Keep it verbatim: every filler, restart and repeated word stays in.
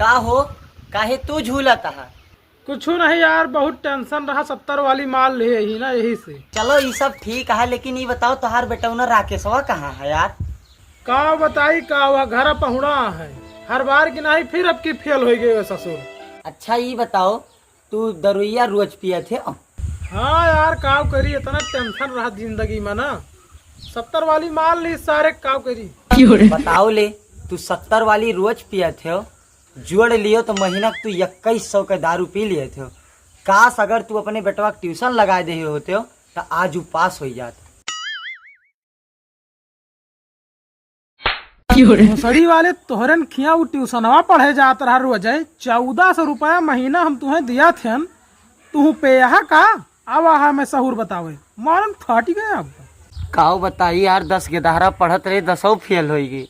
का हो, काहे तू झूलत हा? कुछु नहीं यार, बहुत tension रहा, सत्तर वाली माल ले ही ना, यही से। चलो, ई सब ठीक है, लेकिन ई बताओ, तोहार बेटौना राकेशवा कहाँ है यार? का बताई, का हुआ, घर पहुँड़ा है, हर बार की नहीं, फिर अब की fail हो गए ससुर। अच्छा, ई बताओ, तू दरुइया रोज पियत हो? हाँ यार, काव करी, इतना tension रहा जिंदगी में ना। सत्तर वाली मार ली सारे, काव करी। बताओ ले, तू सत्तर वाली रोज पियत हो, जोड़ लियो तो महीना के तू इक्कीस सौ के दारू पी लियत हो। काश अगर तू अपने बेटवा के tuition लगा दे होते हो तो आज उ पास हो जात। भोसड़ी वाले, तोहरन खिया उ ट्यूशनवा पढ़े जात रहा रोजे, चौदह सौ रुपया महीना हम तुहें दिया थेन, तुहू पे यहाँ का? आवा है मैं सहूर बतावे, मारन फाटी गया अब। काव बताई यार, दस के दहरा पढ़त रहे, दसौ fail होई गई।